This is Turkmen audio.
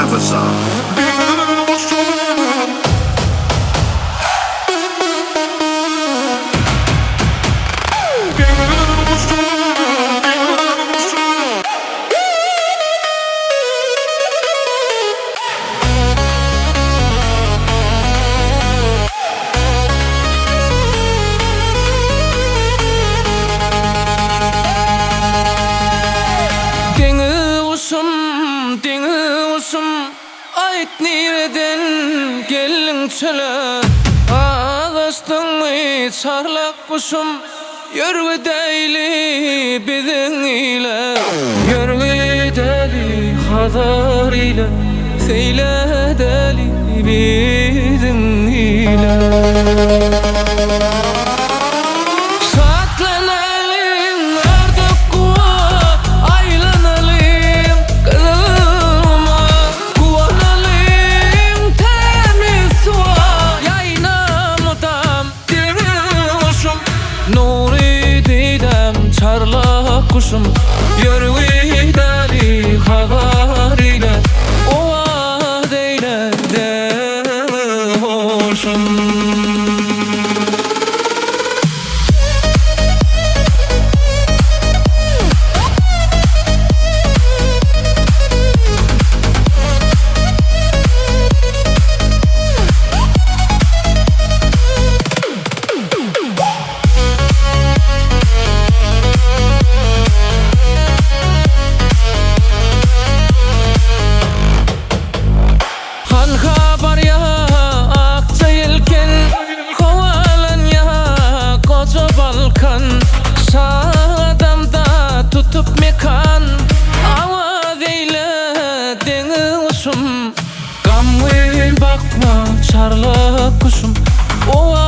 Avaza. Deňiz guşum, deňiz guşum, Aýt nireden geldiň çöle? Azaşdyňmy çarlak guşum, Ýör gidäýli biziň ile. Ýör gideli Hazar ile, Seýl edeli biziň ile. Şatlanalyň ördek guwa, Aýlanalyň Gyzylguma, Guwanalyň tämiz suwa, Ýaýna mydam deňiz guşum, Nury didäm çarlak guşum, Ýör gideli Hazar ile, Owaz eýle deňiz guşum. Hanha barýa akja ýelken, Howalanýa goja Balkan. Şa gadamda tutup mekan, Awaz eýle deňiz guşum. Gamgyn bakma çarlak guşum, Owaz.